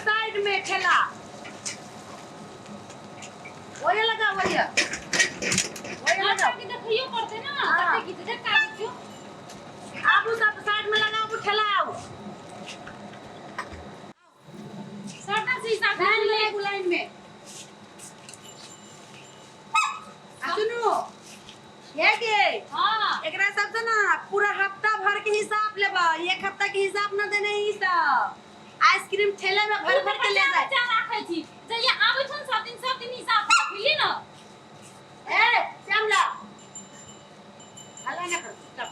Side में ठेला ओहे लगाओ ओहे ओहे लगाओ के देखियो पड़ते ना। हाँ। कते की जे कागज छौ। आबू सब साइड में लगाबू ठेला आउ। सरदा से हिसाब लाइन में ले। लागू लाइन में। आ सुनू ये के हां। एकरा सबसे ना पूरा हफ्ता भर के हिसाब लेबा, एक हफ्ता के हिसाब ना देने ई सब आइसक्रीम ठेले में भर भर के ले जाए। बच्चा राखै छी जहिया आबै छन सब दिन, सब दिन हिसाब राखली न। ए श्यामला हल्ला ना कर चुपचाप।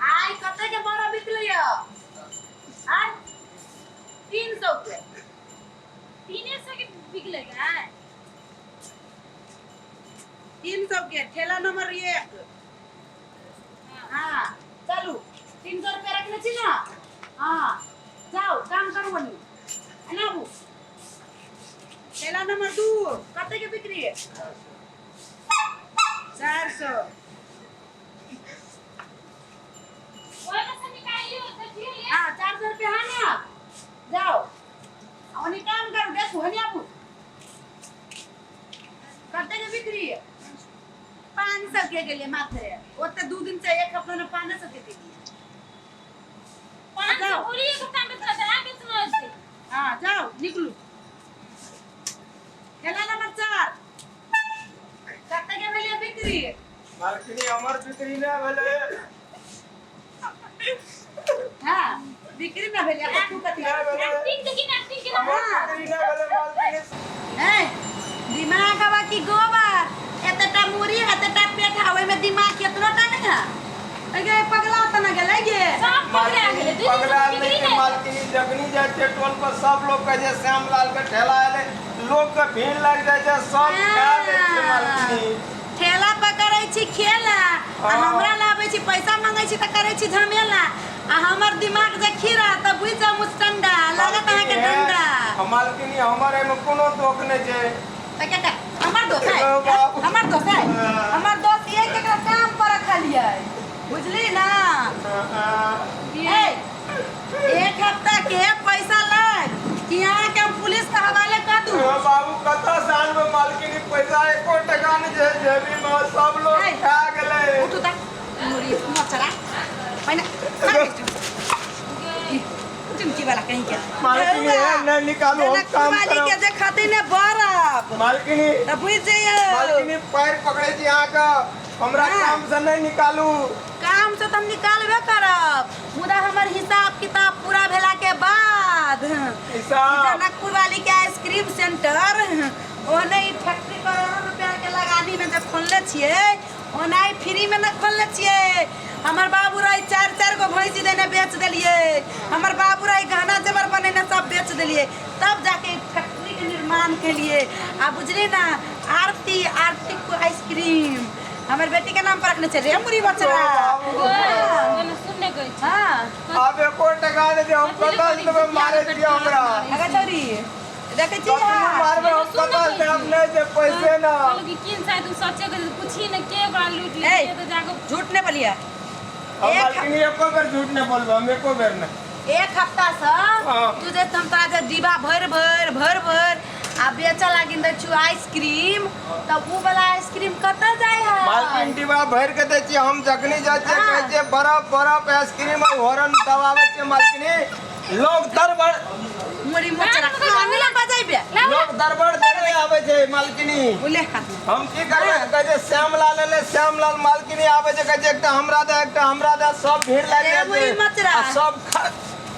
आइ कते के बड़ा बिकलै य? आइ 300 के। 300 के बिकलै गाय। 300 के ठेला नंबर 1। हाँ चलू 300 रुपया रखने छी ना। हाँ जाओ काम करू बनी एना आबू। ठेला नंबर 2 कते के बिक्री है? 400। ओहिमे से निकालियो देखियो ले। हाँ 400 रुपया है ना, जाओ ओनी काम करू। देखू हनी आबू कते के बिक्री है? 500 के गेलियै मात्र। ओते 2 दिन से एक हफ्ता में 500 के गेलियै। 500 जाओ। थोड़ी एक हफ्ता में बेचना है, बेचना है। हाँ जाओ निकलू। ठेला नंबर 4 कते के भेलियै बिक्री? मालकिनी हमर बिक्री नहि भेलै। हाँ बिक्री ना भेलियै कतू कथी नहि भेलै। एक्टिंग देखी ना, एक्टिंग केना। हमर बिक्री नहि भेलै मालकिनी। ए दिमाग हवा की गोबर, एतेटा मूड़ी एतेटा पेट है, ओहिमे दिमाग केतनो टा नहीं है। अगे पगला त न गेलै गे। सब पगला गेलै। दू दिन से पगला बिक्री नहि छै नहि। मालकिनी। जखनी जाइ छियै टोल पर सब लोग कहै छै श्यामलाल के ठेला एलै, लोग के भीड़ लागि जाइ छै, सब खा लै छै मालकिनी। ठेला पकड़ै छी खेला आ हाँ। हमरा लाबै छी पैसा मंगै छी त करै छी झमेला आ हमर दिमाग जे खीरा त बुझि जाउ मुस्टंडा लागत अहाँके डंडा। मालकिनी हमर एहिमे कोनो दोख नहि छै। त के हमर दोस्त है? ओ बाबू। हमर दोस्त है? हाँ। हमर दोस्त ये केकरा काम पर रखलियै बुझली ना। ए एक हफ्ता के पैसा लाग कि यहाँ के हम पुलिस के हवाले कर दू। ओ बाबू कतऽ से आनबै मालकिनी पैसा? एको टका नहि छै जेबी मे, सब लोग ऐ। खा गेलै। उठू त मुरी मचरा पहिने चुमकी वाला कहीं के। मालकिनी हे नहि निकालू, हम काम वाली के करब। जे खतै ने बरफ मालकिनी त बुझि जइयौ। मालकिनी पैर पकड़ै छी अहाँके, हमरा हाँ। काम से नहि निकालू। काम से त हम निकालबे करब, मुदा हमर हिसाब किताब पूरा भेला के बाद। हिसाब? जनकपुर वाली के आइसक्रीम सेंटर ओने ई फैक्ट्री करोड़ों रुपया के लगानी में जब खोलने छियै, ओना ही फ्री में न खोलने छियै। हमर बाबू रही 4 4 गो भैंसी देने बेच देलियै, हमर बाबू रही गहना जेवर बनेने सब बेच देलियै, तब जाके ई फैक्ट्री के निर्माण केलियै। आ बुझली ना आरती, आरती को आइसक्रीम हमर बेटी के नाम पर रखने छै रे मुरी बचरा। ओहिमे सुनने गई छी। हाँ। आब एको टका नहि छै, हम कतऽ से देबै? मारै छियै हमरा। अगर छौरी देखै छी। कतबो हाँ। मारबै हम कतऽ से, आब नहि छै पैसे ना। कहलक कि किन शायद उ सच्चे के पूछी ने के ओकरा लूट ए। ले तऽ जाके। झूठ नहीं बोलिए। हम एक मालकिनी एको बेर झूठ नहि बोलबै, हम एको बेर नहि। एक हफ्ता से हाँ। तू जे हम तोरा जे डिब्बा भरि भरि भरि भरि आ बेचऽ लागिन दै छु आइसक्रीम, तऽ उ वाला आइसक्रीम कतऽ जाइ है? मालकिन डिब्बा भरि के दै छियै हम, जखनी जाइ छियै हाँ। कहै छियै बरफ बरफ आइसक्रीम आ हॉर्न दबाबै छियै मालकिनी, लोग दरबड़ मुरी मोचरा कान ना बजाइबे। लोग दरबड़ देने आबै छै मालकिनी। बोले हाथ में। हम की करबै? कहै छै श्यामलाल एलै, श्यामलाल मालकिनी आबै छै, कहै छै एकटा हमरा दे, एकटा हमरा दे, सब भीड़ लागि ए, जाइ मुरी छै मचरा। आ सब खा।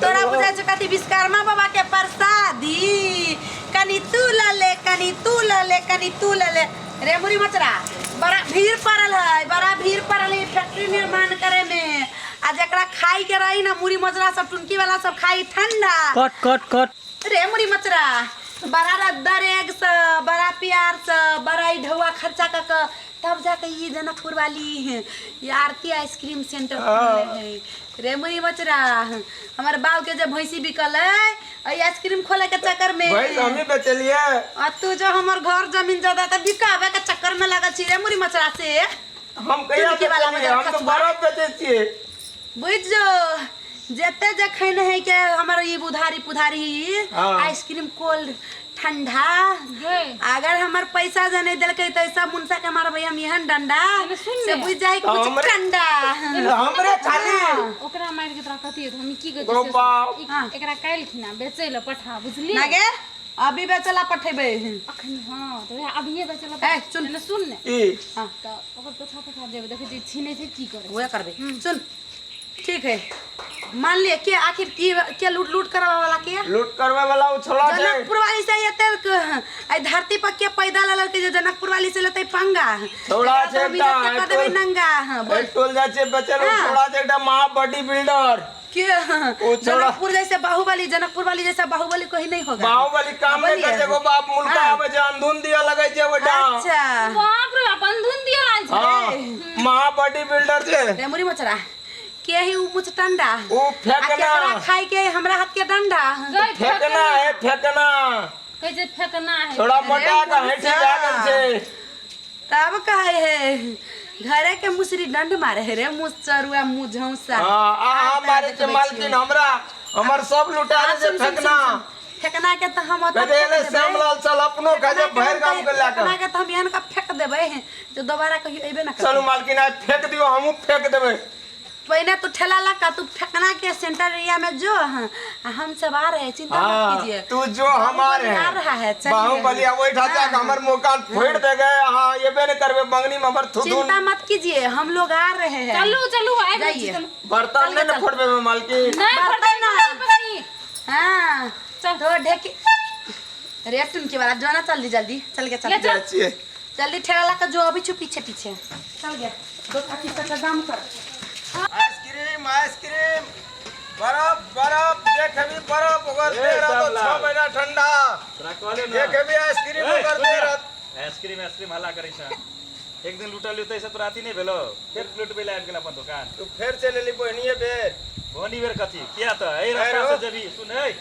तोरा बुझाइ छौ कथी विश्वकर्मा बाबा के प्रसादी? कनी तू लऽ ले, कनी तू लऽ ले, कनी तू लऽ ले। रे मुरी मचरा, बड़ा भीड़ पड़ल है, बड़ा भीड़ पड़ल है फैक्ट्री निर्माण करे में। आ जकरा खाई के रही ना मुरी मचरा सब टुनकी वाला सब खाई ठंडा। कट कट कट। रे मुरी मचरा, बड़ा दरेग से बड़ा प्यार से बड़ा ई ढौआ खर्चा कऽ के तब जाके ई जनकपुर वाली ये आरती आइसक्रीम सेंटर खोलले है। रे मुरी मचरा, हमर बाप के जे भैंसी बिकल है एहि आइसक्रीम खोले के चक्कर में। भैंस हमही बेचलियै। आ तू जो हमर घर जमीन जायदाद त बिकावे के चक्कर में लागल छी रे मुरी मचरा से। हम कहिया टुनकी वाला बेचलियै? हम मजर तऽ खसुआ। बरफ बेचै छियै। बुझ जो जते जखन है के हमर ई उधारी पुधारी हाँ। आइसक्रीम कोल्ड ठंडा गए अगर हमर पैसा जे नहीं देलकै त सब मुनसा के मारबै हम एहन डंडा एने सुन से ने। बुझ जाए तो कुछ हमरे- ठंडा हमरे खाली ओकरा मारि के तोरा कथी हेतौ? हम की कहै गो छियै बाप। से हाँ। एकरा काल्हि खिना बेचै लए पठा बुझली ना गे अभी बेचला पठेबै अखन हाँ तऽ वएह अभिये बेचै लए ए, सुन। एने सुन ने ई हाँ तऽ ओकर पछा पछा जेबै देखै छियै छीनै छै की करै छै। वह करबै सुन ठीक है मान लिए के आखिर की के लूट लूट करवा वाला के लूट करवे वाला उ छोड़ा छै जनकपुर वाली से एते आई धरती पर के पैदा ललकै जे जनकपुर वाली से लेतै पंगा छौड़ा एकरा छै तो हम एकटा, इज्जत कऽ देबै एक नंगा हाँ, बोल एक टोल जाइ छै बेचल उ हाँ। छोड़ा छै एकटा महा बॉडी बिल्डर के ओ छौड़ा- जनकपुर जैसे बाहुबली जनकपुर वाली जैसा बाहुबली कोई नहीं होगा बाहुबली काम नहीं बोलिए। कर छै गो बाप मुल्का हाँ। आबै छै अंधुन दिया लगै छै ओहिठाम अच्छा बाप रे बाप अंधुन दिअ लागल छै हाँ महा बॉडी बिल्डर छै रे मुरी मचरा के ही उ मुछ टंडा उ आ फेकना केकरा खाई के हमरा हाथ के डंडा गई फेकना है फेकना कहै छै फेकना है थोड़ा मोटा के हेठी भए गेल छै तब कहे है घरे के मुसरी डंड मारे है रे मुस चरुआ मुँह झौसा हाँ आ आ मारे छै मालकिन हमरा हमर सब लुटा आ, दे छै सुन, सुन, फेकना सुन, सुन। फेकना के तऽ हम ओतऽ कहै फेक एले देबै। श्यामलाल चल अपनो कहै छै भरि गाम के लए फेकना के के तऽ हम एहन का फेक देबै जे दोबारा कहियो अयबे ना चलू करतै। मालकिन आइ फेक दियौ हमहूँ फेक देबै पहिने तू ठेला लगा तू फेकना के सेंटर एरिया में जो हाँ, आ हम सब आ रहे हैं चिंता मत हाँ कीजिए तू जो हमारे बाहुबली आ हैं रहा है चलिए। बाहुबली अब ओहिठाम हाँ, जाके हमर मुँह कान फोड़ि देबै अहाँ एबे नहि करबै बंगनी में हमर थुथुन चिंता मत कीजिए हम लोग आ रहे हैं चलू चलू आबि रहल छी जाइए। चलू बर्तन नहि ने चल। फोड़बै मालकिन नहि बर्तन फटतै ना। नहि पकड़ी हाँ चल। तो ढेकी अरे टुनकी वाला जो ना जल्दी जल्दी चल गया चल ले चल। जाइ छियै जल्दी ठेला लगा जो अभी छु पीछे पीछे चल गया दो काकी का काम कर आइसक्रीम आइसक्रीम बर्फ बर्फ जे खेबी बर्फ ओकर ए, दे रहत श्यामलाल। 6 महीना ठंडा तोरा कहले जे ना खेबी आइसक्रीम ए, ओकर सुन दे ना। रहत आइसक्रीम आइसक्रीम हल्ला करै छ एक दिन लुटल तै से तोरा अथी नहि भेलो फेर लुटबै लए आबि गेल अपन दोकान तू फेर चलि एली बहिनिये बेर भोनी बेर कथी किया तऽ एहि रास्ता अरे से हो। जेबी सुन ए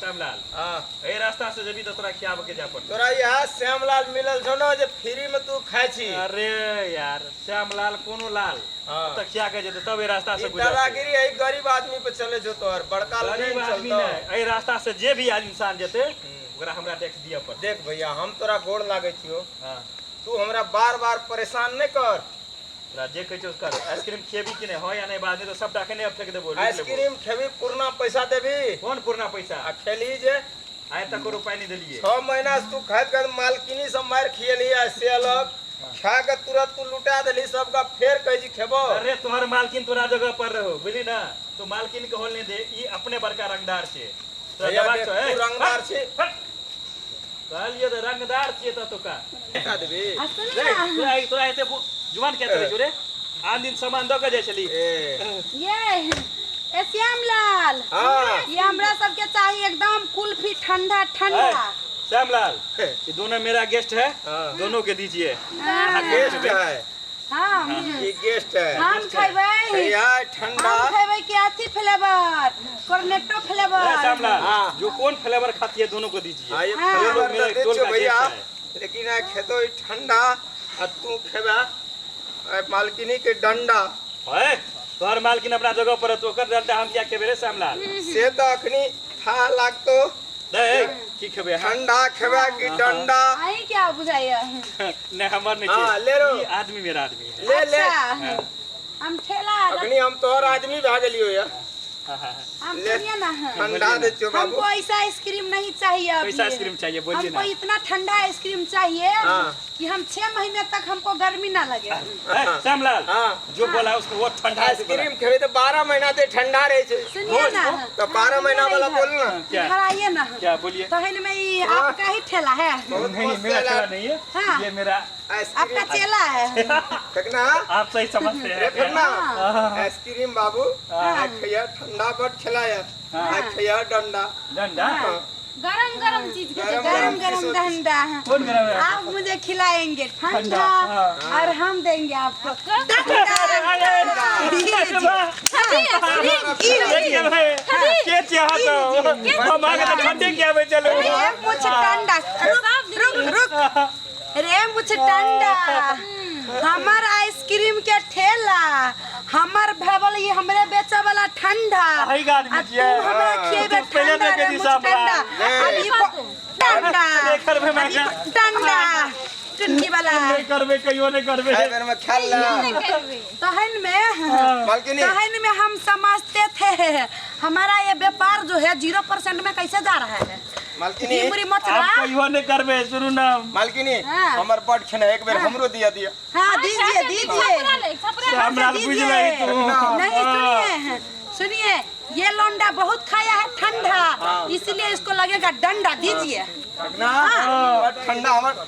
श्यामलाल हाँ एहि रास्ता से जेबी तऽ तोरा खियाबऽ के जाय पड़तौ तोरा यहाँ श्यामलाल मिलल छौ ने जे फ्री में तू खाइ छी अरे यार श्यामलाल कोनो लाल हाँ। तऽ खिया के जेतै तब एहि रास्ता से ई गुजरतै दादागिरी है गरीब आदमी पे चले छौ तोहर बड़का लोग गरीब नहीं आदमी चलतो नहि एहि रास्ता से जे भी इंसान जेतै ओकरा हमरा टैक्स दिअ पड़तै देख भैया हम तोरा गोड़ लागै छियो हाँ तू हमरा बार बार परेशान नहीं कर तोरा जे कहै छौ से कर आइसक्रीम खेबी कि नहि हँ या नहि बाद नहि तऽ सबटा अखने फेक देबो लूटि लेबो। आइसक्रीम खेबी पुरना पैसा देबी कोन पुरना पैसा आ खेली जे आइ तक रुपा नहि देलियै 6 महीना से तू खाइत खाइत मालकिनी सब मारि खियली आ से अलग खा के तुरंत तू लुटा देली सबका फेर कहै छी खेबो अरे तोहर मालकिन तोरा जगह पर रहो बुझली ना तो मालकिन के होल नहि दे ई अपने बड़का रंगदार छै तोरा भैया दबाक देख, छौ, ए, तू रंगदार हट, छी। हट। कहलियै तऽ रंगदार छियै तऽ तोका लुटा देबी आ सुन रे ना तोरा तोरा एते जुबान किया चलै छौ रे आन दिन सामान दऽ के जाइ छली ए ये ए श्यामलाल हाँ ये हमरा सबके चाहिए एकदम कुल्फी ठंडा ठंडा ए, श्यामलाल ये दोनों मेरा गेस्ट है हाँ। दोनों के दीजिए हाँ, गेस्ट है हम ये गेस्ट है हम खेबै भैया ठंडा हम खेबै कि अथी फ्लेवर कॉर्नेटो फ्लेवर ए, श्यामलाल हाँ। जो कौन फ्लेवर खाती है दोनों को दीजिए हाँ ये हाँ। फ्लेवर मेरा तो दे टोल छो का भैया गेस्ट लेकिन आ खेतो ई ठंडा आ तू खेबा आ मालकिनी के डंडा है तोहर मालकिन अपना जगह पर है, तो ओकर डंडा हम किया खेबे रे श्यामलाल से तो अखनी था लागतो दे ए, की खेबे हम ठंडा खेबा कि डंडा आई क्या बुझाइए नहीं हमर नहीं हाँ, छै। ले रो। ई आदमी मेरा आदमी है ले ले अच्छा हम ठेला अखनी हम तोहर आदमी भए गेलियो या हाँ, हाँ, हाँ। हम ले। सुनिए ना ठंडा दे छो बाबू हमको ऐसा आइसक्रीम नहीं चाहिए अभी कैसा आइसक्रीम चाहिए बोलिए हमको ना इतना ठंडा आइसक्रीम चाहिए हाँ। कि हम 6 महीने तक हमको गर्मी ना लगे ए, श्यामलाल हाँ। जो बोला उसको वो ठंडा आइसक्रीम खेबे तो 12 महीना ते ठंडा रहे छे सुनिए ना तो 12 महीना वाला बोल ना क्या? इधर आइए ना क्या बोलिए तहन में ये आपका ही ठेला है बहुत नहीं नहीं मस्त मेरा है चेला नहीं है हाँ। ये मेरा आइसक्रीम आपका चेला है फेंकना आप सही समझते रे हैं फेंकना हाँ। आइसक्रीम बाबू आ खैया ठंडा बट खिलाया आ खैया डंडा डंडा गरम गरम चीज के गरम गरम गरम किसो- डंडा कौन गरम है आप मुझे खिलाएंगे ठंडा ठंडा, हाँ। और हम देंगे आपको डंडा देखिए भाई के चाहत हो हम आगे तो ठंडे के आवे चलो एक मुझे डंडा रुक रुक रुक रे मुछटंडा, हमर आइसक्रीम के ठेला, हमर भेबल ई हमरे बेचे वाला ठंडा। अही के आदमी आ तू छियै। हमरा खिएबे तू पहिले ठंडा देखे रे दी साहब मुछटंडा। ले। अभी डंडा, नहीं करबे अभी मैडम। डंडा टुनकी वाला। नहीं करबे, कहियो नहीं करबे। एहि बेर में खेल ले। नहि करबै। तहन में मालकिनी। तहन में हम समझते थे हमारा ये व्यापार जो है 0% में कैसे जा रहा है। मालकिनी। मुरी मचरा। आप कहियो नहीं करबे, सुनू ना। मालकिनी, हाँ। हमर बड खेने एक बेर हमरो दिया दिया। हाँ, दीजिए दीजिए। छपरा ले, छपरा ले। हमरा दीजिए। बुझ लही तू। नहीं, सुनिए सुनिए, ये लौंडा बहुत खाया है ठंडा, इसलिए इसको लगेगा डंडा। दीजिए। ना बड ठंडा हमर।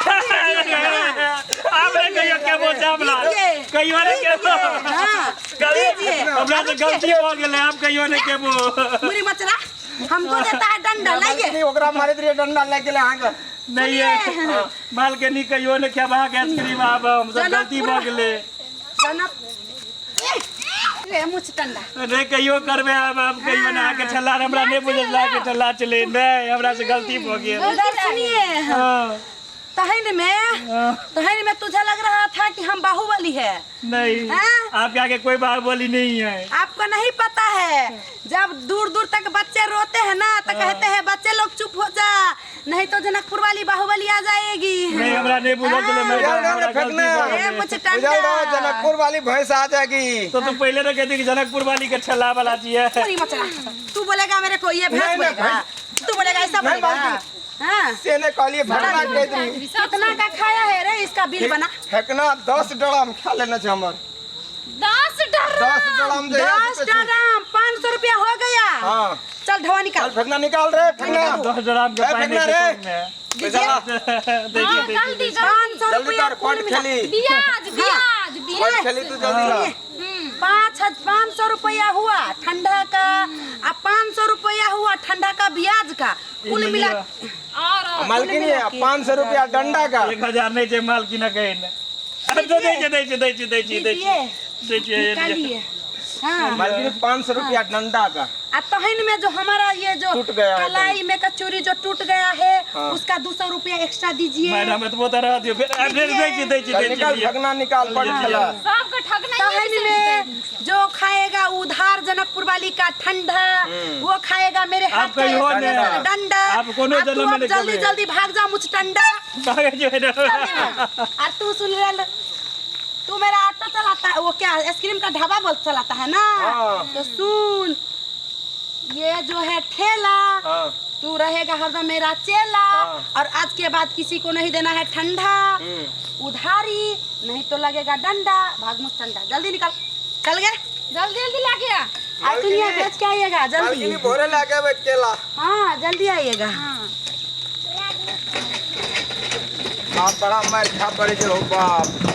आप नहीं कहियो के बोल हमरा। दीजिए। कहियो नहीं के बोल। हाँ, दीजिए। हमरा से गलती हो गेलै, आप कहियो नहीं के बोल। मुरी मचरा हमको देता है डंडा, लाइए। मालकिनी, ओकरा मारैत रहियै डंडा लागि गेलै अहाँके। नहीं है मालकिनी, कहियो नहीं खेबा के आइसक्रीम, आब हम सब गलती भऽ गेलै। जनक रे मुछ ठंडा। नहीं कहियो करबे आब, आब कहियो ना अहाँके ठल्ला हमरा नहीं बुझल अहाँके ठल्ला चले। नहीं, हमरा से गलती भऽ गेल। उधर सुनिए। हाँ, तहन में हाँ, तहन में तुझे लग रहा था कि हम बाहुबली है। नहीं। हाँ? आपके आगे कोई बाहुबली नहीं है। आपको नहीं पता है, जब दूर दूर तक बच्चे रोते हैं ना तो कहते हैं बच्चे लोग चुप हो जा, नहीं तो जनकपुर वाली बाहुबली आ जाएगी। नहीं, हमरा नहीं बुझल छलै मैडम, बुझल हमरा रहै गलती फेकना। भऽ ए गेल। मुछ बुझल रहो, ठंडा। जनकपुर वाली भैंस आ जाएगी। तो तू पहले ना कहती कि जनकपुर वाली के ठेला वाला चाहिए। पूरी मचला तू बोलेगा मेरे को, ये भैंस नहीं, नहीं, बोलेगा, तू बोलेगा ऐसा नहीं, बोलेगा। मालकिनी। हाँ। से नहीं कहलिए, फेकना कहि देली। कितना का खाया है रे, इसका बिल बना। फेकना 10 ड्राम खा लेने छै हमर। 10 डर। 10 ड्राम जे 10 ड्राम 500 रुपया हो गया। हाँ। चल ढवा निकाल। चल फेकना निकाल रे फेकना। 10 ड्राम के ए, पानी फेकना रे। में पैसा ला। देखिए। हाँ, जल्दी जल्दी। 500 जल्दी रुपया कर कुल पट मिला। खेली। ब्याज ब्याज पट ब्याज। खेली तू, जल्दी ला। 5,500 रुपया हुआ ठंडा का, आ 500 रुपया हुआ ठंडा का ब्याज का, कुल मिला और मालकिनी, 500 रुपया डंडा का। 1000 नहीं छै मालकिन कहिन। दै छै दै छै दै छै दै छै दै दीजिए। छै दै छै। निकालिए। हाँ। मालकिनी, 500 रुपया डंडा का। आ तहन में जो हमारा ये जो टूट गया है। कलाई में का चूड़ी जो टूट गया है, हाँ। उसका 200 रुपया एक्स्ट्रा दीजिए। मैडम, एतबो तऽ रह दियौ फेर फेर दै छी दै छी चल दै निकाल छी। फेकना निकाल पट खेला। सबके ठगना। तहन में जो खाएगा उधार जनकपुर वाली का ठंडा, वो खाएगा मेरे हाथ आप का कहियो एक ने। स्पेशल डंडा। आप कोनो आ तू जन्म में अब नहीं जल्दी खेबै। जल्दी भाग जा मुझ ठंडा। भागै छै मैडम। और तू सुन ले, तू मेरा ऑटो चलाता है, वो क्या आइसक्रीम का ढाबा बोल चलाता है ना? हाँ। तो सुन, ये जो है ठेला, हाँ। तू रहेगा हरदम मेरा चेला। हाँ। और आज के बाद किसी को नहीं देना है ठंडा उधारी, नहीं तो लगेगा डंडा। भाग मुझ ठंडा, जल्दी निकल, चल गए। जल्दी जल्दी ला गया। आज दुनिया बेच के आइएगा जल्दी। मालकिनी, भोरे लाके आबै केला। हाँ, जल्दी आइएगा। बाप, बड़ा मार खा पड़े छै हो बाप।